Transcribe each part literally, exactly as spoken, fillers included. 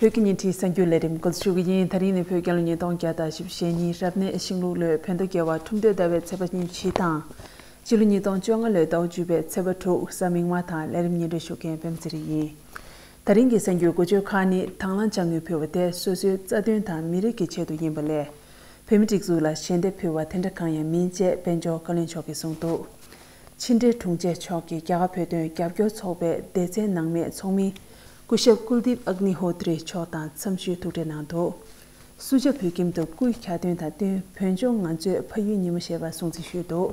བོད་ཀྱི་ཉིན་བྲིས་གསར་འགྱུར་ལས་རིམ་འགོ་འཛུགས་ཞུ་གི་ཡིན། ད་རིང་ནི་བོད་རྒྱལ་ལོ་ཉིས་སྟོང་བརྒྱ་དང་བཞི་བཅུ་ཞེ་གཉིས་རབ་གནས་ཤིང་ལུག་ལོའི་བོད་ཟླ་བརྒྱད་པ་ཁྲུམས་སྟོད་ཟླ་བའི་ཚེས་པ་ཉི་ཤུ་དང་། སྤྱི་ལོ་ཉིས་སྟོང་བཅོ་ལྔ་ལོའི་ཟླ་བ་བཅུ་པའི་ཚེས་པ་དྲུག་གཟའ་མིག་དམར་དང་། ལས་རིམ་སྙན་སྒྲོན་ཞུ་མཁན་པད་མ་ཚེ་རིང་ཡིན། ད་རིང་གི་གསར་འགྱུར་འགོ་བརྗོད་ཁག་ནི། དང་བླངས་དཔྱ་དངུལ་ཕུལ་བ་དེ་སོ་སོའི་རྩ་དོན་དང་མི་རིགས་ཀྱི་ཆེད་དུ་ཡིན་པ་ལས། བོད་མིའི་སྒྲིག་འཛུགས་ལ་ཞལ་འདེབས་ཕུལ་བ་དེ་འདྲ་གང་ཡང་མིན་ཅེས་དཔལ་འབྱོར་བཀའ་བློན་མཆོག་གིས་གསུངས་འདུག་ཕྱི་འབྲེལ་དྲུང་ཆེ་མཆོག་གིས་རྒྱ་གར་བོད་དོན་རྒྱབ་སྐྱོར་ཚོགས་པའི་སྡེ་ཚན་ནང་མའི་ཚོགས་མི་སྐུ་ཞབས་ཀུལ་དིབ་ཨག་ནི་ཧོ་ཏྲི་མཆོག་དང་འཚམས་ཞུའི་ཐུག་འཕྲད་གནང་འདུག་སུ་ཇཱ་བོད་ཁྱིམ་དུ་སྐུའི་གྱ་སྟོན་དང་བསྟུན་བོད་ལྗོངས་ང་ཚོའི་ཕ་ཡུལ་ཉིན་མོ་ཞེས་པ་སྲུང་བརྩི་ཞུས་འདུག་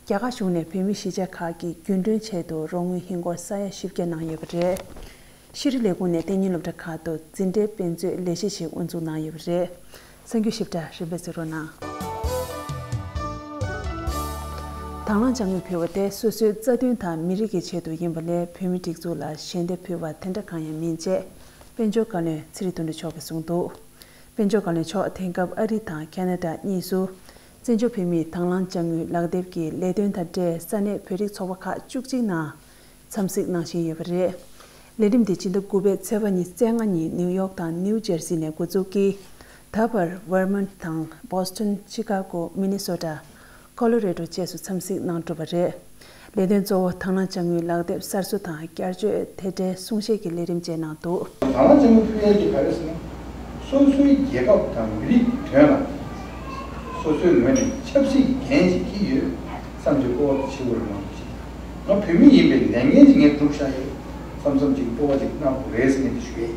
རྒྱ་གར་གཞུང་ནས་བོད་མི་གཞིས་ཆགས་ཁག་གི་རྒྱུན་གྲོན་ཆེད་དུ་རོགས་དངུལ་ཧིན་སྒོར་ས་ཡ་བཞི་བརྒྱ་གནང་ཡོད་པ་རེད། ཤེས་རིག་ལས་ཁུངས་ནས་གཏན་ཉིན་སློབ་གྲྭ་ཁག་ཏུ་འཛིན་གྲྭའི་དཔེ་མཛོད་ལས་གཞི་ཞིག་དབུ་འཛུགས་གནང་ཡོད་པ་རེད། གསར་འགྱུར་ཞིབ་ཕྲ་རིམ་པས་གཟིགས་རོགས་གནང་། དང་བླངས་དཔྱ་དངུལ་ཕུལ་བ་དེ་སོ་སོའི་རྩ་དོན་དང་མི་རིགས་ཀྱི་ཆེད་དུ་ཡིན་པ་ལས། བོད་མིའི་སྒྲིག་འཛུགས་ལ་ཞལ་འདེབས་ཕུལ་བ་དེ་འདྲ་གང་ཡང་མིན་ཅེས་དཔལ་འབྱོར་བཀའ་བློན་ཚེ་རིང་དོན་གྲུབ་མཆོག་གིས་གསུངས་འདུག་དཔལ་འབྱོར་བཀའ་བློན་མཆོག་དེང་སྐབས་ཨ་རི་དང་ཁ་ན་ཌ་གཉིས་སུ་བཙན་བྱོལ་བོད་མིའི་དང་བླངས་དཔྱ་དངུལ་ལག་དེབ་ཀྱི་ལས་དོན་དང་འབྲེལ་ས་གནས་བོད་རིགས་ཚོགས་པ་ཁག་བཅུ་གཅིག་ནང་འཚམས་གཟིགས་གནང་བཞིན་ཡོད་པ་རེད། ལས་རིམ་དེ་སྤྱི་ཟླ་དགུ་པའི་ཚེས་པ་ཉི་ཤུ་རྩ་ལྔ་ཉིན་ནིའུ་ཡོག་དང་ནིའུ་ཇར་སི་ནས་འགོ་འཛུགས་ཀྱིས། ད་བར་ཝར་མོན་ཊི་དང་བྷོ་སི་ཊོན། ཆི་ཀ་གོ། མི་ནི་སོ་ཊ། ཀོ་ལོ་རེ་ཌོ་བཅས་སུ་འཚམས་གཟིགས་གནང་གྲུབ་པ་རེད། ལས་དོན་གཙོ་བོ་དང་བླངས་དཔྱ་དངུལ་ལག་དེབ་གསར་བཟོ་དང་བསྐྱར་བཅོས། དེ་འབྲེལ་གསུང་བཤད་ཀྱི་ལས་རིམ་བཅས་གནང་འདུག་དང་བླངས་དཔྱ་དངུལ་ཕུལ་ཡས་ཀྱི་ག་རེ་ཟེར་ན། སོ་སོའི་རྒྱལ་ཁབ་དང་མི་རིགས་ཀྱི་དོན་ལ་སོ་སོའི་ངོས་ནས་ཆབ་སྲིད་ཀྱི་འགན་ཞིག་འཁྱེར་ཡོད་བསམ་གྱི་སྤོབས་པ་དེ་ཆེ་བོ་རེད་མ་གཏོགས། ང་བོད་མི་ཡིན་པའི་ལས་འགན་ཞིག་ངས་བསྒྲུབས་བཞག་ཡོད་བསམ་བསམ་གྱི་སྤོབས་པ་ཅིག་གནང་དགོས་རེད་ཟེར་ནས་དེ་ཞུ་ཡས་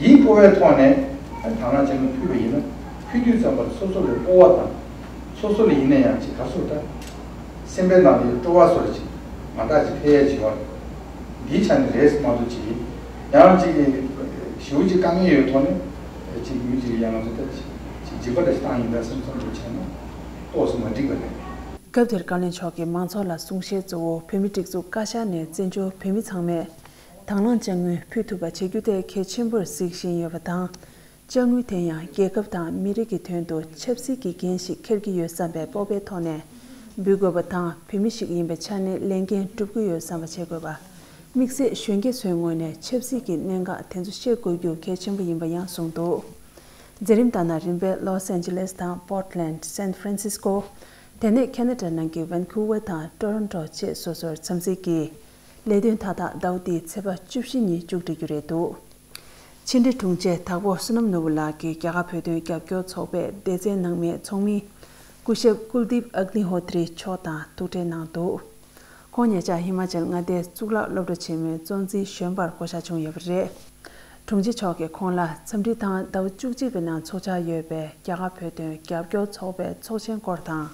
ཡིན། འདིའི་སྤོབས་པའི་ཐོག་ནས་དང་བླངས་དཔྱ་དངུལ་ཕུལ་བ་ཡིན་ན། ཕུལ་དུས་ཙམ་པར་སོ་སོ་ལ་སྤོབས་པ་དང་། སོ་སོ་ལ་ཡིན་ན་ཡང་ཅིག་ག་ཚོད་ད། སེམས་པའི་ནང་ལ་སྤྲོ་བ་བཟོ་འདྲ་ཅིག་མ་འདྲ་ཅིག་འཕེལ་ཡས་ཅིག་ཡོང་། འདིའི་ཆ་ནས་རེད་མ་གཏོགས་ཅིག་ཡང་ཅིག་ཞེ་པོ་ཅིག་དཀའ་ངལ་ཡོད་ཐོག་ནས་ཅིག་མི་ཅིག་ཡང་ང་ཚོ་ད་ཅིག་འཇིགས་པ་འདྲ་ཞིག་བཏང་ཡིན་ད་བསམ་བསམ་བློ་བྱས་ན་ཏོག་ཙམ་མ་འགྲིག་པ་རེད། སྐབས་དེར་བཀའ་བློན་མཆོག་གིས་མང་ཚོགས་ལ་གསུང་བཤད་གཙོ་བོ་བོད་མིའི་སྒྲིག་འཛུགས་བཀའ་ཤག་ནས་བཙན་བྱོལ་བོད་མི་ཚང་མས་དང་བླངས་དཔྱ་དངུལ་ཕུལ་ཐུབ་པ་བྱེད་རྒྱུ་དེ་གལ་ཆེན་པོར་གཟིགས་བཞིན་ཡོད་པ་དང་། དཔྱ་དངུལ་དེ་ཡང་རྒྱལ་ཁབ་དང་མི་རིགས་ཀྱི་དོན་དུ་ཆབ་སྲིད་ཀྱི་འགན་ཞིག་འཁྱེར་གྱི་ཡོད་བསམ་པའི་སྤོབས་པའི་ཐོག་ནས་འབུལ་དགོས་པ་དང་། བོད་མི་ཞིག་ཡིན་པའི་ཆ་ནས་ལས་འགན་སྒྲུབ་ཀྱི་ཡོད་བསམ་པ་བྱེད་དགོས་པ། དམིགས་བསལ་གཞོན་སྐྱེས་ཚོའི་ངོས་ནས་ཆབ་སྲིད་ཀྱི་གནད་འགག་དེ་ཚོ་ཤེས་དགོས་རྒྱུ་གལ་ཆེན་པོ་ཡིན་པ་ཡང་གསུངས་འདུག་མཛད་རིམ་ལྟར་ན། རིམ་པས་ལོས་ཨན་ཇི་ལེས་དང་པོར་ཊི་ལེན་ཌི། སན་ཧྥ་རན་སིས་ཀོ། དེ་ནས་ཁ་ན་ཌ་ནང་གི་ཝན་ཁུ་ཝར་དང་ཊོ་རོན་ཊོ་བཅས་སོ་སོར་འཚམས་གཟིགས་ཀྱིས། ལས་དོན་མཐའ་དག་ཟླ་བ་འདིའི་ཚེས་པ་བཅུ་བཞི་ཉིན་མཇུག་སྒྲིལ་རྒྱུ་རེད་འདུག་ཕྱི་འབྲེལ་དྲུང་ཆེ་དྭགས་པོ་བསོད་ནམས་ནོར་བུ་ལགས་ཀྱིས་རྒྱ་གར་བོད་དོན་རྒྱབ་སྐྱོར་ཚོགས་པའི་སྡེ་ཚན་ནང་མའི་ཚོགས་མི་སྐུ་ཞབས་ཀུལ་དིབ་ཨག་ནི་ཧོ་ཏྲི་མཆོག་དང་ཐུག་འཕྲད་གནང་འདུག་ཁོང་ཉེ་ཆར་ཧི་མ་ཅལ་མངའ་སྡེའི་གཙུག་ལག་སློབ་གྲྭ་ཆེན་མོའི་གཙོ་འཛིན་གཞོན་པར་བསྐོ་གཞག་བྱུང་ཡོད་པ་རེད། དྲུང་ཆེ་མཆོག་གིས་ཁོང་ལ་འཚམས་འདྲི་དང་ཟླ་བ་བཅུ་གཅིག་པའི་ནང་འཚོགས་འཆར་ཡོད་པའི་རྒྱ་གར་བོད་དོན་རྒྱབ་སྐྱོར་ཚོགས་པའི་ཚོགས་ཆེན་སྐོར་དང་།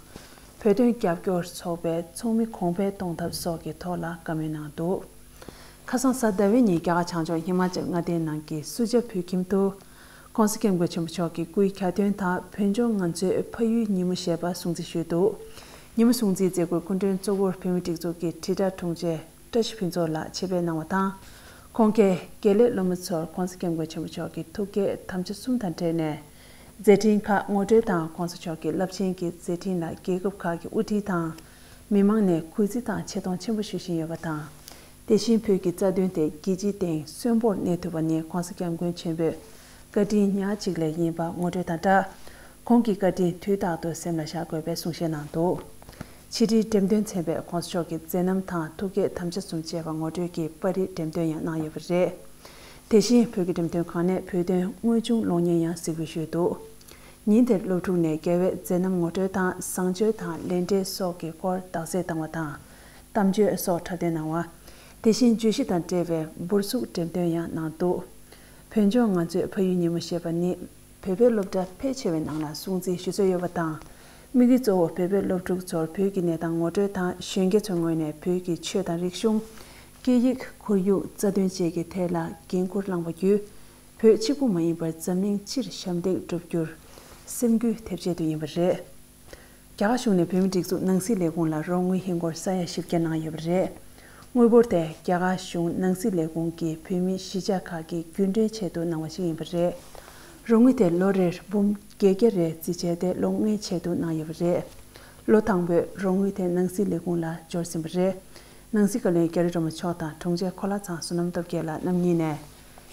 བོད་དོན་རྒྱབ་སྐྱོར་ཚོགས་པའི་ཚོགས་མི་གོང་འཕེལ་གཏོང་ཐབས་སོགས་ཀྱི་ཐོག་ལ་བཀའ་མོལ་གནང་འདུག་ཁ་སང་གཟའ་ཟླ་བའི་ཉིན་རྒྱ་གར་བྱང་ཕྱོགས་ཧི་མ་ཅལ་མངའ་སྡེའི་ནང་གི་སུ་ཇཱ་བོད་ཁྱིམ་དུ། ྋགོང་ས་ྋསྐྱབས་མགོན་ཆེན་པོ་མཆོག་གི་སྐུའི་གྱ་སྟོན་དང་བོད་ལྗོངས་ང་ཚོའི་ཕ་ཡུལ་ཉིན་མོ་ཞེས་པ་སྲུང་བརྩི་ཞུས་འདུག་ཉིན་མོ་སྲུང་བརྩིའི་མཛད་སྒོའི་སྐུ་མགྲོན་གཙོ་བོར་བོད་མིའི་སྒྲིག་འཛུགས་ཀྱི་དྲིལ་བསྒྲགས་དྲུང་ཆེ་བཀྲ་ཤིས་ཕུན་ཚོགས་ལགས་ཆེད་ཕེབས་གནང་བ་དང་། ཁོང་གིས་དགེ་ལས་སློབ་མ་ཚོར་ྋགོང་ས་ྋསྐྱབས་མགོན་ཆེན་པོ་མཆོག་གི་ཐུགས་བསྐྱེད་དམ་བཅའ་གསུམ་དང་འབྲེལ་ནས། མཛད་འཕྲིན་ཁག་ངོ་སྤྲོད་དང་། ྋགོང་ས་མཆོག་གི་རླབས་ཆེན་གྱི་མཛད་འཕྲིན་ལ་རྒྱལ་ཁབ་ཁག་གི་དབུ་ཁྲིད་དང་། མི་མང་ནས་གུས་བརྩི་དང་ཆེ་མཐོང་ཆེན་པོ་ཞུ་བཞིན་ཡོད་པ་དང་། དེ་བཞིན་བོད་ཀྱི་རྩ་དོན་དེ་རྒྱལ་སྤྱིའི་སྟེང་གསོན་པོར་གནས་ཐུབ་པ་ནི་ྋགོང་ས་ྋསྐྱབས་མགོན་ཆེན་པོའི་བཀའ་དྲིན་ཉག་གཅིག་ལས་ཡིན་པ་ངོ་སྤྲོད་དང་སྦྲགས། ཁོང་གི་བཀའ་དྲིན་དུས་རྟག་ཏུ་སེམས་ལ་བཞག་དགོས་པའི་གསུང་བཤད་གནང་འདུག་ཕྱི་དྲིལ་འགྲེམས་སྟོན་ཚན་པས་ྋགོང་ས་མཆོག་གི་མཛད་རྣམ་དང་ཐུགས་བསྐྱེད་དམ་བཅའ་གསུམ་ཅེས་པ་ངོ་སྤྲོད་ཀྱི་པར་རིས་འགྲེམས་སྟོན་ཡང་གནང་ཡོད་པ་རེད། དེ་བཞིན་བོད་ཀྱི་འགྲེམས་སྟོན་ཁང་ནས་བོད་དོན་དངོས་བྱུང་གློག་བརྙན་ཡང་གཟིགས་འབུལ་ཞུས་འདུག་ཉིན་དེར་སློབ་ཕྲུག་ནས་རྒྱལ་བའི་མཛད་རྣམ་ངོ་སྤྲོད་དང་བཟང་སྤྱོད་དང་ལས་འབྲས་སོགས་ཀྱི་སྐོར་དག་གསལ་བཏང་བ་དང་། གཏམ་བརྗོད་སོགས་འཁྲབ་སྟོན་གནང་བ། དེ་བཞིན་བརྗོད་གཞི་དང་འབྲེལ་བའི་འབུར་གཟུགས་འགྲེམས་སྟོན་ཡང་གནང་འདུག་བོད་ལྗོངས་ང་ཚོའི་ཕ་ཡུལ་ཉིན་མོ་ཞེས་པ་ནི། བོད་པའི་སློབ་གྲྭ་ཕལ་ཆེ་བའི་ནང་ལ་སྲུང་བརྩི་ཞུ་སྲོལ་ཡོད་པ་དང་། དམིགས་ཡུལ་གཙོ་བོ་བོད་པའི་སློབ་ཕྲུག་ཚོར་བོད་ཀྱི་གནས་སྟངས་ངོ་སྤྲོད་དང་། གཞོན་སྐྱེས་ཚོའི་ངོས་ནས་བོད་ཀྱི་ཆོས་དང་རིག་གཞུང་། སྐད་ཡིག་ཁོར་ཡུག་རྩ་དོན་བཅས་ཀྱི་ཐད་ལ་འགན་འཁུར་བླངས་པ་བརྒྱུད། བོད་གཅིག་པུ་མ་ཡིན་པར་འཛམ་གླིང་སྤྱིར་ཞབས་འདེགས་བསྒྲུབ་རྒྱུར་སེམས་འགུལ་ཐེབས་ཆེད་དུ་ཡིན་པ་རེད། རྒྱ་གར་གཞུང་ནས་བོད་མིའི་སྒྲིག་འཛུགས་ནང་སྲིད་ལས་ཁུངས་ལ་རོགས་དངུལ་ཧིན་སྒོར་ས་ཡ་བཞི་བརྒྱ་གནང་ཡོད་པ་རེད། དངུལ་འབོར་དེ་རྒྱ་གར་གཞུང་ནང་སྲིད་ལས་ཁུངས་ཀྱིས་བོད་མི་གཞིས་ཆགས་ཁག་གི་རྒྱུན་གྲོན་ཆེད་དུ་གནང་བ་ཞིག་ཡིན་པ་རེད། རོགས་དངུལ་དེ་ལོ་རེར་འབུམ་བརྒྱད་བརྒྱ་རེ་བརྩིས་བྱས་ཏེ་ལོ་ལྔའི་ཆེད་དུ་གནང་ཡོད་པ་རེད། ལོ་དང་པོའི་རོགས་དངུལ་དེ་ནང་སྲིད་ལས་ཁུངས་ལ་འབྱོར་ཟིན་པ་རེད། ནང་སྲིད་བཀའ་བློན་རྒྱ་རི་སྒྲོལ་མ་མཆོག་དང་དྲུང་ཆེ་གོ་ལ་ཚང་བསོད་ནམས་སྟོབས་རྒྱལ་ལགས་རྣམ་གཉིས་ནས།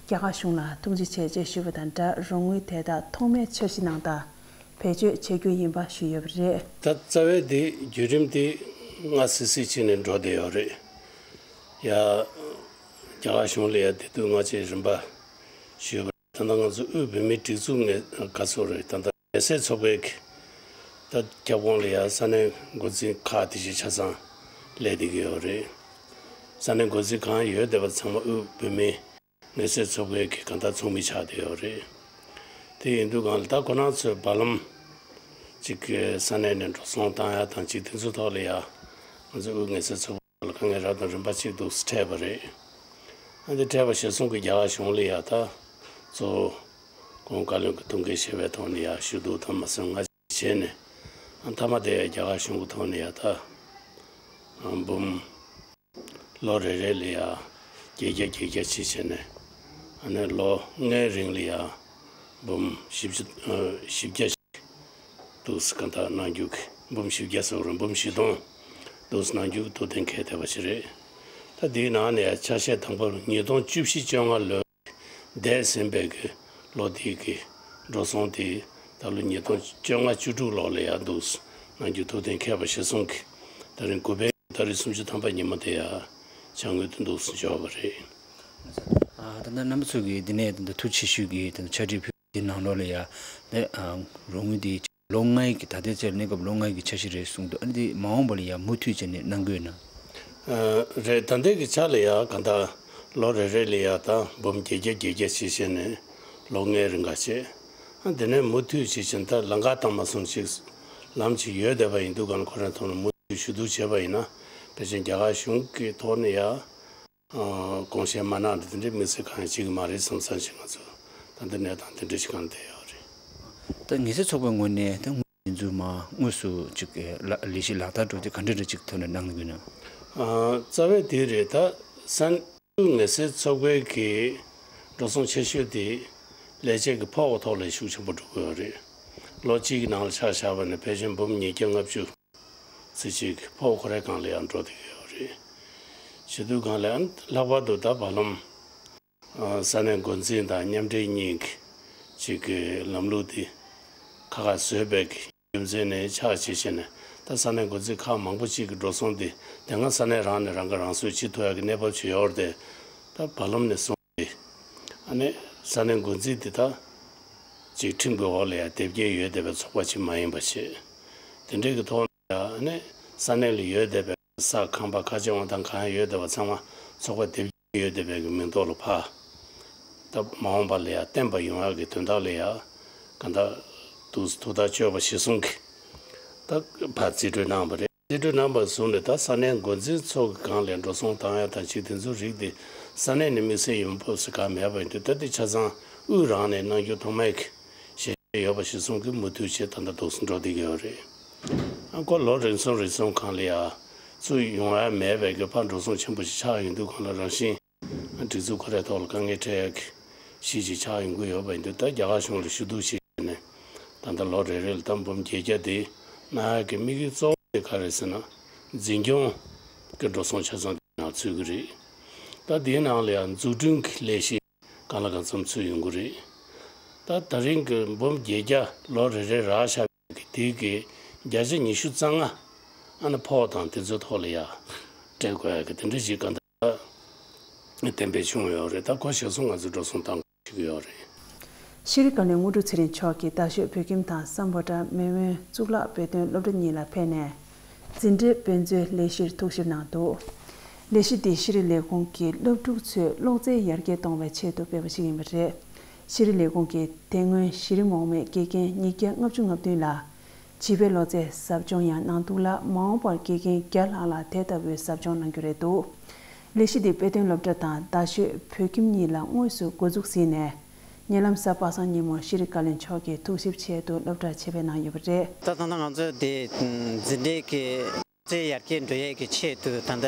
རྒྱ་གར་གཞུང་ལ་ཐུགས་རྗེ་ཆེ་ཅེས་ཞུས་པ་དང་སྦྲགས། རོགས་དངུལ་དེ་དག་ཐོག་མའི་འཆར་གཞི་ནང་ལྟར་བེད་སྤྱོད་བྱེད་རྒྱུ་ཡིན་པ་ཞུས་ཡོད་པ་རེད། ད་རྩ་བའི་དེ་བརྒྱུད་རིམ་དེ་སྔ་སིལ་སིལ་བྱས་ནས་འགྲོ་བསྡད་ཡོད་རེད། ཡ། རྒྱ་གར་གཞུང་ལ་ཡ་དེ་དུས་སྔ་ཕྱིའི་རིམ་པ་ཞུས་པ་རེད། ད་ལྟ་ང་ཚོ་དབུས་བོད་མིའི་སྒྲིག་འཛུགས་ནས་ག་ཚོད་རེད། ད་ལྟ་མེལ་སེར་ཚོགས་པའི་གི་ད་ཁྱབ་ཁོངས་ལ་ཡ་ས་གནས་འགོ་འཛིན་ཁག་དེ་བཞིན་ཆ་ཚང་སླེབས་བསྡད་ཀྱི་ཡོད་རེད། ས་གནས་འགོ་འཛིན་གང་ཡོད་བསྡད་པ་ཚང་མ་དབུས་བོད་མིའི་མེལ་སེར་ཚོགས་པའི་གི་གང་ལྟར་ཚོགས་མི་ཆགས་བསྡད་ཡོད་རེད། དེ་ཡིན་དུས་གང་ལ་ད་ཁོ་རང་ཚོས་བར་ལམ་ཅིག་གི་ས་གནས་ནས་འགྲོ་སོང་བཏང་ཡ་དང་ཅིག་དེ་ཚོའི་ཐོག་ལ་ཡ་ང་ཚོ་དབུས་མེལ་སེར་ཚོགས་པ་ལ་དཀའ་ངལ་རབ་དང་རིམ་པ་གཅིག་འདུག་སེ་འཕྲད་པ་རེད། ཨ་འདི་འཕྲད་པ་གཞིར་བཟུང་གི་རྒྱ་གར་གཞུང་ལ་ཡ་ད་གཙོ་བོ་གོང་བཀའ་བློན་གྱི་ཐུགས་འགན་བཞེས་པའི་ཐོག་ནས་ཡ་ཞུ་གཏུག་དང་མ་སེམས་ང་བྱས་ནས། ཨ་མཐའ་མ་དེ་ཡ་རྒྱ་གར་གཞུང་གི་ཐོག་ནས་ཡ་ད་ཨ་འབུམ་ལོ་རེ་རེ་ལ་ཡ་བརྒྱད་བརྒྱ་བརྒྱད་བརྒྱ་ཅིག་བྱས་ནས། ཨ་ནི་ལོ་ལྔའི་རིང་ལ་ཡ་འབུམ་བཞི་བཅུ་ཨ་བཞི་བརྒྱ་ཞིག་འདུག་སེ་གང་ལྟར་གནང་རྒྱུ་གི་འབུམ་བཞི་བརྒྱ་ཟེར་བ་རེད། འབུམ་བཞི་སྟོང་འདུག་སེ་གནང་རྒྱུ་གི་ཐུགས་གཏན་འཁེལ་བསྡད་པ་ཞིག་རེད། ད་འདིའི་ནང་ནས་ཡ་ཆ་ཤས་དང་པོར་ཉིས་སྟོང་བཅུ་བཞི་བཅོ་ལྔ་ལོའི་འདས་ཟིན་པའི་གི་ལོ་དེའི་གི་འགྲོ་སོང་དེ་ད་ལོ་ཉིས་སྟོང་བཅོ་ལྔ་བཅུ་དྲུག་ལོ་ལ་ཡ་འདུག་སེ་གནང་རྒྱུ་ཐུགས་གཏན་འཁེལ་བ་གཞིར་བཟུང་གི་ད་རིང་དགུ་པའི་ཟླ་རེའི་སུམ་ཅུ་ཐམ་པ་ཉིན་མོ་དེ་ཡ་བྱ་དངོས་དེ་འདུག་སེ་འབྱོར་བ་རེད། ཨ་ད་ལྟ་རྣམ་པ་ཚོ་གིས་འདི་ནས་ད་ལྟ་ཐུགས་ཆེ་ཞུ་གི་ད་ལྟ་ཕྱག་བྲིས་ཕུལ་དེ་ནང་ལོགས་ལ་ཡ་ནས་ཨ་རོགས་དངུལ་དེ་ལོ་ལྔའི་གི་ད་ལྟའི་ཆར་གནས་སྐབས་ལོ་ལྔའི་གི་འཆར་གཞི་རེད་གསུངས་འདུག་ཨ་ནི་དེ་མ་འོངས་པ་ལ་ཡ་མུ་མཐུད་བྱས་ནས་གནང་གི་ཡོད་ན། ཨ་རེད། ད་ལྟའི་གི་ཆ་ལ་ཡ་ག་ད་ལོ་རེ་རེ་ལ་ཡ་ད་འབུམ་བརྒྱད་བརྒྱ་བརྒྱད་བརྒྱ་བྱས་བྱས་ནས་ལོ་ལྔའི་རིང་ག་བྱས། ཨ་དེ་ནས་མུ་མཐུད་བྱས་བྱས་ད་ལམ་ཁ་བཏང་མ་སོང་ཅིག་ལམ་ཅིག་ཡོད་བསྡད་པ་ཡིན་དུས་ག་ཁོ་རང་ཐོག་ནས་མུ་མཐུད་ཞུ་གཏུག་བྱས་པ་ཡིན་ན་ཕལ་ཆེར་རྒྱ་གར་གཞུང་གི་ཐོག་ནས་ཡ། ཨ་དགོངས་བཞེས་མ་གནང་དེ་དེ་འདྲའི་དམིགས་བསལ་གང་ཡང་བྱེད་ཀྱི་མ་རེད་བསམ་བསམ་ཞིག་ང་ཚོ་ད་ལྟ་གནས་སྟངས་དེ་འདྲ་ཞིག་གང་བསྡད་ཡོད་རེད། ད་མེལ་སེར་ཚོགས་པའི་ངོས་ནས་ད་དངུལ་འདི་ཚོ་མ་དངོས་སུ་ཅིག་ལ་ལས་གཞི་ལག་བསྟར་འགྲོ་དུས་ག་འདྲ་འདྲ་ཅིག་ཐོག་ནས་གནང་གི་ཡོད་ན། ཨ་རྩ་བའི་དེ་རེད། ད་ས་མེལ་སེར་ཚོགས་པའི་གི་འགྲོ་སོང་ཆེ་ཤོས་དེ་ལས་བྱེད་ཀྱི་ཕོགས་ཐོག་ལ་ཤུགས་ཆེན་པོ་འགྲོ་གི་ཡོད་རེད། ལོ་གཅིག་གི་ནང་ལ་ཆ་བཞག་པ་ན་ཕལ་ཆེར་འབུམ་ཉིས་བརྒྱ་ལྔ་བཅུ་ཙམ་ཅིག་ཕོགས་ཁོ་རའི་སྒང་ལ་ཡང་འགྲོ་བསྡད་ཀྱི་ཡོད་རེད། བྱེད་དུས་སྒང་ལ་ཡང་ལྷག་པར་དུ་ད་བར་ལམ་ཨ་ས་གནས་འགོ་འཛིན་དང་མཉམ་འབྲེལ་གཉིས་ཀྱི་ཅིག་གི་ལམ་ལུགས་འདི་ཁ་ཁ་བཟོས་པའི་གི་རྒྱུ་མཚན་ནས་ཆགས་བྱས་བྱས་ནས། ད་ས་གནས་འགོ་འཛིན་ཁག་མང་པོ་ཅིག་གི་འགྲོ་སོང་འདི་དེ་སྔ་ས་གནས་རང་ནས་རང་གིས་རང་སོས་བྱེད་ཐུབ་ཡག་གི་གནས་བབ་ཅིག་ཡོད་རེད་དེ། ད་བར་ལམ་ནས་བཟུང་སྟེ་ཨ་ནི་ས་གནས་འགོ་འཛིན་འདི་ད་ཅིག་ཁྲིམས་ཀྱི་འོག་ལ་ཡང་དེབ་སྐྱེལ་ཡོད་བསྡད་པའི་ཚོགས་པ་ཅིག་མ་ཡིན་པ་བྱས། དེ་འདྲའི་གི་ཐོག་ནས་ཨ་ནི་ས་གནས་ལ་ཡོད་བསྡད་པའི་ས་ཁང་པ་ཁ་ཆེ་དབང་ཐང་གང་ཡོད་བསྡད་པ་ཚང་མ་ཚོགས་པ་དེབ་སྐྱེལ་ཡོད་བསྡད་པའི་གི་མིང་ཐོག་ལ་ཕར་ད་མ་འོངས་པ་ལ་ཡང་བརྟན་པ་ཡོང་ཡག་གི་དོན་དག་ལ་ཡང་ག་ད་འདུག་ཐུགས་ཐག་གཅོད་པ་གཞིར་བཟུང་གི་ད་ཕར་རྩིས་སྤྲོད་གནང་བ་རེད། རྩིས་སྤྲོད་གནང་བ་བཟུང་ནས་ད་ས་གནས་འགོ་འཛིན་ཚོ་གི་སྒང་ལ་འགྲོ་སོང་བཏང་ཡ་དང་ཅིག་དེ་ཚོའི་རིགས་དེ་ས་གནས་ནས་དམིགས་བསལ་ཡོང་འབབ་ཟེར་གང་མེད་པ་ཡིན་དུས། ད་དེ་ཆ་ཚང་དབུས་རང་ནས་གནང་རྒྱུ་ཐོག་མའི་གི་ཞལ་བཞེས་ཡོད་པ་གཞིར་བཟུང་གི་མུ་མཐུད་བྱས་ད་ལྟ་འདུག་སེ་འགྲོ་བསྡད་ཀྱི་ཡོད་རེད། ཨ་ཁོ་ལོ་རེ་ཚོ་རེ་ཚོ་སྒང་ལ་ཡ་ཚུར་ཡོང་ཡ་མེད་པའི་གི་ཕར་འགྲོ་སོང་ཆེན་པོ་ཞིག་ཆགས་ཡོང་དུས་སྒང་ལ་རང་བཞིན་སྒྲིག་འཛུགས་ཁོ་རའི་ཐོག་ལ་དཀའ་ངལ་འཕྲད་ཡ་གི་གཞི་ཅིག་ཆགས་ཡོང་གི་ཡོད་པ་ཡིན་དུས། ད་རྒྱ་གར་གཞུང་ལ་ཞུ་གཏུག་བྱས་ནས་ད་ལྟ་ལོ་རེ་རེ་ལ་ད་འབུམ་བརྒྱད་བརྒྱ་དེ་གནང་ཡག་གི་དམིགས་ཡུལ་གཙོ་བོ་དེ་ག་རེ་ཟེར་ན། འཛིན་སྐྱོང་གི་འགྲོ་སོང་ཆ་ཚང་དེ་ནང་ཚུད་ཀྱི་རེད། ད་དེའི་ནང་ལ་ཡང་འཛུགས་སྐྲུན་གྱི་ལས་གཞི་གང་ལ་གང་འཚམ་ཚུད་ཡོང་གི་རེད། ད་ད་རིང་གི་འབུམ་བརྒྱད་བརྒྱ་ལོ་རེ་རེ་རག་བཞག་པའི་གི་དེ་གི་བརྒྱ་ཆ་ཉི་ཤུ་རྩ་ལྔ་ཨ་ནི་ཕོགས་དང་དེ་ཚོའི་ཐོག་ལ་ཡ་སྤྲད་དགོས་ཡ་གི་དེ་འདྲ་ཞིག་ག་ད་གཏན་འབེབས་བྱུང་ཡོད་རེད། ད་ཁོ་གཞིར་བཟུང་ང་ཚོས་འགྲོ་སོང་བཏང་དགོས་ཀྱི་ཡོད་རེད། ཤེས་རིག་བཀའ་བློན་དངོས་གྲུབ་ཚེ་རིང་མཆོག་གིས་རྡ་ཤོད་བོད་ཁྱིམ་དང་སམ་བྷོ་ཊ་མེས་དབོན་གཙུག་ལག་དཔེ་སྟོན་སློབ་གྲྭ་གཉིས་ལ་ཕེབས་ནས། འཛིན་གྲྭའི་དཔེ་མཛོད་ལས་གཞིར་ཐུགས་ཞིབ་གནང་འདུག་ལས་གཞི་འདི་ཤེས་རིག་ལས་ཁུངས་ཀྱིས་སློབ་ཕྲུག་ཚོའི་ཀློག་རྩལ་ཡར་རྒྱས་གཏོང་བའི་ཆེད་དུ་སྤེལ་བ་ཞིག་ཡིན་པ་རེད། ཤེས་རིག་ལས་ཁུངས་ཀྱིས་དེ་སྔོན་གཞི་རིམ་འོག་མའི་དགེ་རྒན་ཉིས་བརྒྱ་ལྔ་བཅུ་ང་བདུན་ལ་བྱིས་པའི་ཀློག་རྩལ་ཟབ་སྦྱོང་ཡང་གནང་འདུག་ལ། མ་འོངས་པར་དགེ་རྒན་བརྒྱ་ལྷག་ལ་དེ་ལྟ་བུའི་ཟབ་སྦྱོང་གནང་རྒྱུ་རེད་འདུག་ལས་གཞི་འདི་དཔེ་སྟོན་སློབ་གྲྭ་དང་རྡ་ཤོད་བོད་ཁྱིམ་གཉིས་ལ་དངོས་སུ་འགོ་འཛུགས་ཟིན་ནས། ཉེ་ལམ་གཟའ་པ་སངས་ཉིན་མོ་ཤེས་རིག་བཀའ་བློན་མཆོག་གིས་ཐུགས་ཞིབ་ཆེད་དུ་སློབ་གྲྭར་ཆེད་ཕེབས་གནང་ཡོད་པ་རེད། ད་ད་ལྟ་ང་ཚོས་དེ་འཛིན་གྲྭའི་གི་རྩལ་ཡར་རྒྱས་འགྲོ་ཡས་ཀྱི་ཆེད་དུ་ད་ལྟ་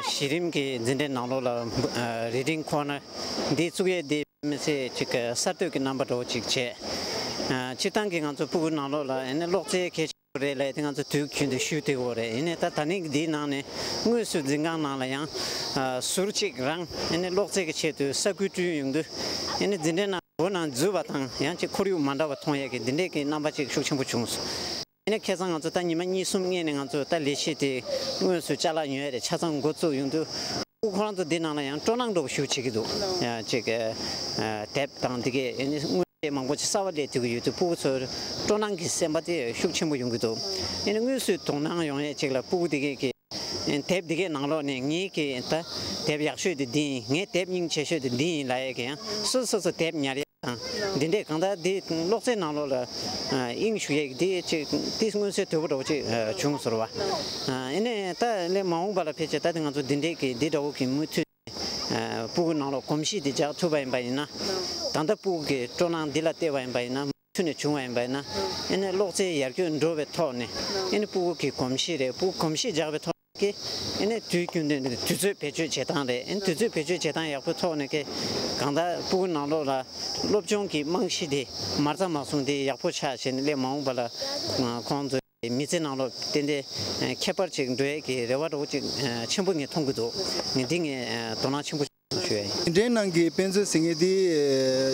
གཞི་རིམ་གྱི་འཛིན་གྲྭའི་ནང་ལོགས་ལ་Reading Corner་འདི་བཙུགས་ཡས་དེ་མི་ཚེ་གཅིག་གསར་གཏོད་ཀྱི་རྣམ་པ་འདྲ་བོ་ཅིག་བྱས། སྤྱིར་བཏང་གི་ང་ཚོ་སྤུ་གུ་ནང་ལོགས་ལ་ཨ་ནི་ཀློག་རྩལ་གལ་ཆེ། རེད་ལབ་དེ་ང་ཚོ་དུས་རྒྱུན་དུ་ཞུ་བསྡད་ཡོད་རེད། ཡིན་ནའི་ད་ད་ནི་འདིའི་ནང་ནས་དངོས་སུ་འཛིན་ཁང་ནང་ལ་ཡང་ཟུར་གཅིག་རང་ཨ་ནི་གློག་རྫས་ཀྱི་ཆེད་དུ་ས་ཁུལ་བསྐྲུན་ཡོང་དུས་ཨ་ནི་འཛིན་གྲྭའི་ནང་སྒོ་ནང་འཛུལ་བ་དང་ཡང་ཅིག་ཁོར་ཡུག་མ་འདྲ་བ་མཐོང་ཡས་ཀྱི་འདི་འདྲས་ཀྱི་རྣམ་པ་ཅིག་ཤུགས་ཆེན་པོ་བྱུང་སོང་། ཨ་ནི་ཁ་སང་ང་ཚོ་ད་ཉི་མ་གཉིས་གསུམ་སྔོན་ནས་ང་ཚོ་ད་ལས་གཞི་དེ་དངོས་སུ་ཅ་ལག་ཉོ་ཡས་རེད་ཆ་ཚང་འགོ་བཙུགས་ཡོང་དུས། ཁོ་རང་ཚོ་འདི་ནང་ལ་ཡང་སྤྲོ་སྣང་འདྲ་པོ་ཞིག་བྱེད་ཀྱི་འདུག་ཡང་ཅིག་ཨ་དེབ་དང་འདི་གས་ཨ་ནི་དངོས་རྫས་མང་པོ་ཅིག་གསར་པ་སླེབས་ཐུབ་ཀྱི་ཡོད་དུས་སྤུ་གུ་ཚོར་སྤྲོ་སྣང་གི་སེམས་པ་དེ་ཤུགས་ཆེན་པོ་ཡོང་གི་འདུག་ཨ་ནི་དངོས་སུ་དོ་སྣང་ཡོང་ཡས་ཅིག་ལ་སྤུ་གུ་འདི་གས་ཀྱི་ཨ་དེབ་འདི་གས་ནང་ལོགས་ནས་ངའི་གི་ད་དེབ་ཡག་ཤོས་དེ་འདི་ཡིན། ངའི་དེབ་སྙིང་རྗེ་ཤོས་དེ་འདི་ཡིན་ལབ་ཡས་ཀྱི་ཡང་སོ་སོ་སོ་དེབ་ཉར་ཡས། དང་། འདི་འདྲས་གང་ལྟར་འདི་གློག་རྫས་ནང་ལོགས་ལ་ཨ་དབྱིངས་ཞུགས་ཡས་འདི་ཅིག་འདི་མངོན་གསལ་དོད་པོ་འདྲ་པོ་ཅིག་ཨ་བྱུང་སོང་བ། ཨ་ཨ་ནི་ད་སླད་མ་འོངས་པ་ལ་ཕལ་ཆེར་ད་འདི་ང་ཚོ་འདི་འདྲས་ཀྱི་འདི་འདྲ་པོ་གི་མུ་མཐུད་ནས་ཨ་སྤུ་གུ་ནང་ལོགས་གོམས་གཤིས་འདི་འཇགས་ཐུབ་པ་ཡིན་པ་ཡིན་ན། ད་ལྟ་སྤུ་གུ་གི་སྤྲོ་སྣང་འདི་ལ་བལྟས་པ་ཡིན་པ་ཡིན་ན་མུ་མཐུད་ནས་བྱུང་བ་ཡིན་པ་ཡིན་ན། ཨ་ནི་གློག་རྫས་ཡར་རྒྱས་འགྲོ་བའི་ཐོག་ནས་ཨ་ནི་སྤུ་གུ་གི་གོམས་གཤིས་རེད། སྤུ་གུ་གོམས་གཤིས་འཇགས་པའི་ཐོག་ཀྱི་ཨ་ནི་དུས་རྒྱུན་དུ་དུས་ཚོད་བེད་སྤྱོད་བྱེད་སྟངས་རེད། ཨ་ནི་དུས་ཚོད་བེད་སྤྱོད་བྱེད་སྟངས་ཡག་པོའི་ཐོག་ནས་ཀྱི་གང་ལྟར་སྤུ་གུ་ནང་ལོགས་ལ་སློབ་སྦྱོང་གི་རྨང་གཞི་དེ་མ་རྩ་མ་བཟུང་དེ་ཡག་པོ་ཆགས་བྱས་ནས་སླད་མ་འོངས་པ་ལ་ཁོང་ཚོའི་མི་ཚེ་ནང་ལོགས་ཏན་ཏན་ཁྱད་པར་ཅིག་འགྲོ་ཡས་ཀྱི་རེ་བ་འདྲ་པོ་ཅིག་ཆེན་པོ་ངས་མཐོང་གི་འདུག་ངས་འདི་ངས་དོ་སྣང་ཆེན་པོ་ཞུ་ཡ་ཡིན། དེ་འདྲའི་ནང་གི་དཔེ་མཛོད་ཟེར་མཁན་དེ་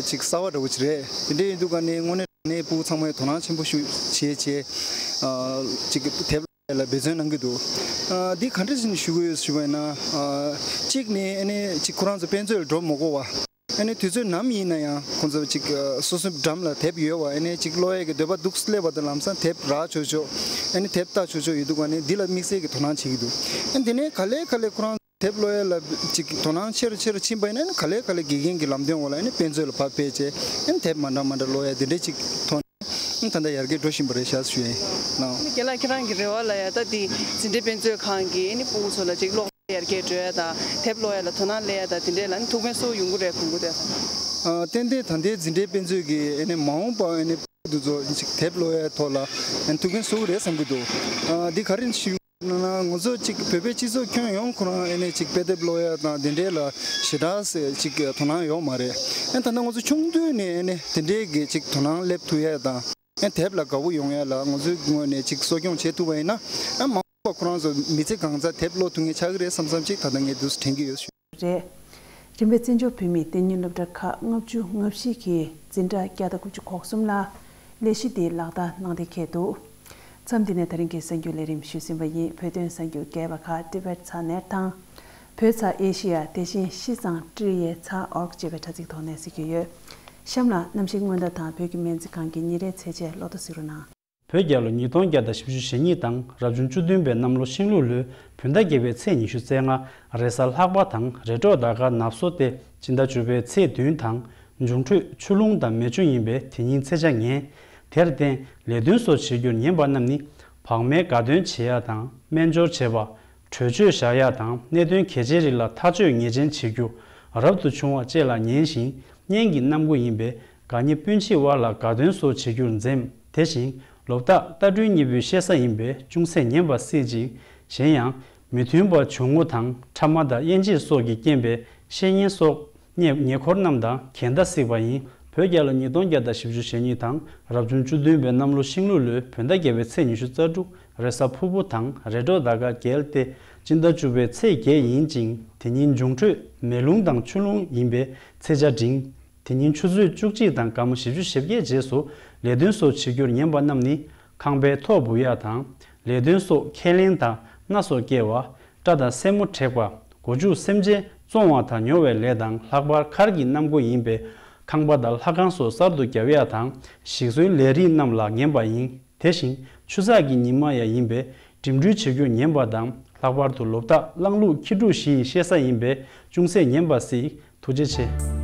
ཅིག་གསར་པ་འདྲ་པོ་ཅིག་རེད། དེ་འདྲའི་ཡིན་དུས་ག་ནས་དངོས་གནས་དྲང་གནས་སྤུ་གུ་ཚང་མས་དོ་སྣང་ཆེན་པོ་ཞིག་བྱས་བྱས་ཨ་ཅིག་དེབ་ལ་འབད་བརྩོན་གནང་གི་འདུག་ཨ་འདི་ག་འདྲ་ཞིག་ཞུ་གི་ཡོད་ཞུ་བ་ཡིན་ན། ཨ་གཅིག་ནས་ཨ་ནི་ཅིག་ཁོ་རང་ཚོ་དཔེ་མཛོད་ལ་འགྲོ་མ་དགོས་པ། ཨ་ནི་དུས་ཚོད་ནམ་ཡིན་ན་ཡང་ཁོང་ཚོ་ཅིག་ཨ་སོ་སོའི་འགྲམ་ལ་དེབ་ཡོད་པ། ཨ་ནི་ཅིག་ཀློག་ཡས་ཀྱི་འདོད་པ་འདུག་སླེབས་པ་དང་ལམ་སང་དེབ་རག་ཆོག་ཆོག་ཨ་ནི་དེབ་ལྟ་ཆོག་ཆོག་ཡོད་དུས་ག་ནས་འདི་ལ་དམིགས་བསལ་གྱི་དོ་སྣང་བྱེད་ཀྱི་འདུག་ཨ་ནི་དེ་ནས་ག་ལེ་ག་ལེ་ཁོ་རང་དེབ་ཀློག་ཡས་ལ་ཅིག་དོ་སྣང་ཆེ་རུ་ཆེ་རུ་ཕྱིན་པ་ཡིན་ན་ཨ་ནི་ག་ལེ་ག་ལེ་དགེ་རྒན་གྱི་ལམ་སྟོན་འོག་ལ་ཨ་ནི་དཔེ་མཛོད་ལ་ཕར་ཕེབས་བྱས་ཨ་ནི་དེབ་མ་འདྲ་མ་འདྲ་ཀློག་ཡས་དེ་འདྲ་ཅིག་མཐོང་ནས་ད་ལྟ་ཡར་རྒྱས་འགྲོ་བཞིན་པ་རེད་ཤག་ཞུ་ཡ་ཡིན། ལགས། རྒན་ལགས་ཁྱེད་རང་གི་རེ་བ་ལ་ཡ་ད་འདི་འཛིན་གྲྭ་དཔེ་མཛོད་ཁང་གིས་ཨ་ནི་སྤུ་གུ་ཚོ་ལ་ཅིག་ཀློག་ཡར་རྒྱས་འགྲོ་ཡ་དང་དེབ་ཀློག་ཡ་ལ་དོ་སྣང་སླེབས་ཡ་དང་དེ་འདྲས་ལ་ཨ་ནི་ཐུགས་ཕན་གསོས་ཡོང་གི་རེད་དགོངས་ཀྱི་འདུག་ཨ་ཏན་ཏན་ད་ལྟའི་འཛིན་གྲྭའི་དཔེ་མཛོད་ཀྱིས་ཨ་ནི་མ་འོངས་པ་ཨ་ནི་སྤུ་གུ་ཚོ་ཅིག་དེབ་ཀློག་ཡའི་ཐོག་ལ་ཨ་ནི་ཐུགས་ཕན་གསོས་ཀྱི་རེད་བསམ་གྱི་འདུག་ཨ་འདི་ག་རེ་ཞུ་ན་ང་ཚོ་ཅིག་བོད་པའི་སྤྱི་ཚོགས་ཁྱོན་ཡོངས་ཁོ་རང་ཨ་ནི་ཅིག་དཔེ་དེབ་ཀློག་ཡ་དང་དེ་འདྲས་ལ་ཞེ་དྲག་ཅིག་དོ་སྣང་ཡོད་མ་རེད། ཨ་ད་ལྟ་ང་ཚོ་ཆུང་དུས་ནས་ཨ་ནི་དེ་འདྲས་ཀྱི་ཅིག་དོ་སྣང་སླེབས་ཐུབ་ཡ་དང་ཨ་དེབ་ལ་དགའ་པོ་ཡོང་ཡ་ལ་ང་ཚོའི་ངོས་ནས་ཅིག་གསོ་སྐྱོང་བྱེད་ཐུབ་པ་ཡིན་ན་ཨ་མ་འོངས་པ་ཁོ་རང་ཚོ་མི་ཚེ་གང་ཚ་དེབ་ཀློག་ཐུབ་མཁན་ཆགས་ཀྱི་རེད་བསམ་བསམ་ཅིག་ད་ལྟ་ངས་འདུག་སེ་དྲན་གྱི་ཡོད། རེད། རིམ་པས་བཙན་བྱོལ་བོད་མིའི་གཏན་ཉིན་སློབ་གྲྭ་ཁག་ལྔ་བཅུ་ང་བཞི་གི་འཛིན་གྲྭ་བརྒྱ་དང་དགུ་བཅུ་གོ་གསུམ་ལ་ལས་གཞི་འདི་ལག་བསྟར་གནང་བསྡད་འདུག་མཚམས་འདི་ནས་ད་རིང་གི་གསར་འགྱུར་ལས་རིམ་ཞུས་ཟིན་པ་ཡིན། བོད་དོན་གསར་འགྱུར་རྒྱས་པ་ཁག་ཏི་བེད་ཚ་ནེར་དང་། བོད་ཚ་ཨེ་ཤི་ཡ་དེ་བཞིན་ཤི་ཙང་ཀྲི་ཡེ་ཚ་ཨོར་ཅེས་པའི་དྲ་ཚིགས་ཐོག་ནས་གཟིགས་རྒྱུ་ཡོད། གཤམ་ལ་གནམ་གཤིས་སྔོན་བརྡ་དང་བོད་ཀྱི་སྨན་རྩིས་ཁང་གི་ཉིན་རེའི་ཚེས་ཆ་ལོ་ཐོ་གཟིགས་རོགས་གནང་། བོད་རྒྱལ་ལོ་ཉིས་སྟོང་བརྒྱ་དང་བཞི་བཅུ་ཞེ་གཉིས་དང་རབ་བྱུང་བཅུ་བདུན་པའི་གནམ་ལོ་ཤིང་ལུག་ལོའི་བོད་ཟླ་བརྒྱད་པའི་ཚེས་ཉི་ཤུ་རྩ་ལྔ་རེས་གཟའ་ལྷག་པ་དང་རེས་གྲོགས་ཟླ་སྐར་ནབ་སོ་སྟེ་སྤྱི་ཟླ་བཅུ་པའི་ཚེས་བདུན་དང་འབྱུང་འཕྲོད་ཆུ་རླུང་དང་མེ་ཆུ་ཡིན་པས་དེ་ཉིན་ཚེས་ཆ་ངན། དེར་བརྟེན་ལས་དོན་སོགས་བྱེད་རྒྱུར་ཉན་པ་རྣམས་ནི་བག་མའི་དགའ་སྟོན་བྱེད་ཡ་དང་སྨན་སྦྱོར་བྱེད་པ། གྲོས་ཆོད་བཞག་ཡ་དང་གནད་དོན་གལ་ཆེའི་རིགས་ལ་ཐག་གཅོད་ངེས་ཅན་བྱེད་རྒྱུ་རབ་ཏུ་བྱུང་བ་བཅས་ལ་ཉན་ཞིང་གཉེན་གྱི་གནམ་སྒོ་ཡིན་པས་དགའ་ཉེ་སྤུན་མཆེད་དབར་ལ་དགའ་སྟོན་སོགས་བྱེད་རྒྱུར་འཛེམ། དེ་བཞིན་ལོ་རྟགས་རྟ་སྦྲུལ་གཉིས་པོའི་གཤེད་གཟའ་ཡིན་པས་ཅུང་ཟད་ཉན་པ་སྲིད་ཅིང་གཞན་ཡང་མི་མཐུན་པ་བྱུང་ངོ་དང་ཕྲ་མ་དང་དབྱེ་འབྱེད་སོགས་ཀྱིས་རྐྱེན་པས་གཤེད་གཉེན་སོགས། ཉེ་ཉེ་འཁོར་རྣམས་དང་གྱེས་ཟླ་གཟིགས་པ་ཡིན། བོད་རྒྱལ་ལོ་ཉིས་སྟོང་བརྒྱ་དང་བཞི་བཅུ་ཞེ་གཉིས་དང་རབ་བྱུང་བཅུ་བདུན་པའི་གནམ་ལོ་ཤིང་ལུག་ལོའི་བོད་ཟླ་བརྒྱད་པའི་ཚེས་ཉི་ཤུ་རྩ་དྲུག་རེས་གཟའ་ཕུར་བུ་དང་རེས་གྲོགས་ཟླ་སྐར་རྒྱལ་ཏེ་སྤྱི་ཟླ་བཅུ་པའི་ཚེས་བརྒྱད་ཡིན་ཅིང་དེ་ཉིན་འབྱུང་འཕྲོད་མེ་རླུང་དང་ཆུ་རླུང་ཡིན་པས་ཚེས་ཆ་འབྲིང་། དེ་ཉིན་ཆུ་ཚོད་བཅུ་གཅིག་དང་སྐར་མ་བཞི་བཅུ་ཞེ་བརྒྱད་རྗེས་སུ་ལས་དོན་སོགས་བྱེད་རྒྱུར་ཉན་པ་རྣམས་ནི་ཁང་པའི་ཐོག་སྦུ་ཡ་དང་ལས་དོན་སོགས་ཁས་ལེན་དང་མནའ་སོགས་སྐྱེལ་བ། སྐྲ་དང་སེན་མོ་བྲེག་པ། སྒོ་ཕྱུགས་སེམས་ཅན་བཙོང་བ་དང་ཉོ་བའི་ལས་དང་ལྷག་པར་མཁར་གྱི་གནམ་སྒོ་ཡིན་པས་ཁང་པ་དང་ལྷ་ཁང་སོགས་གསར་དུ་བརྒྱབ་ཡ་དང་ཞིག་གསོའི་ལས་རིགས་རྣམས་ལ་ངན་པ་ཡིན། དེ་བཞིན་ཆུ་ཚགས་ཀྱི་ཉི་མ་ཡང་ཡིན་པས་འགྲིམ་འགྲུལ་བྱེད་རྒྱུར་ངན་པ་དང་ལྷག་པར་དུ་ལོ་རྟགས་གླང་ལུག་ཁྱི་འབྲུག་བཞི་ཡི་གཤེད་གཟའ་ཡིན་པས་ཅུང་ཟད་ངན་པ་སྲིད། ཐུགས་རྗེ་ཆེ།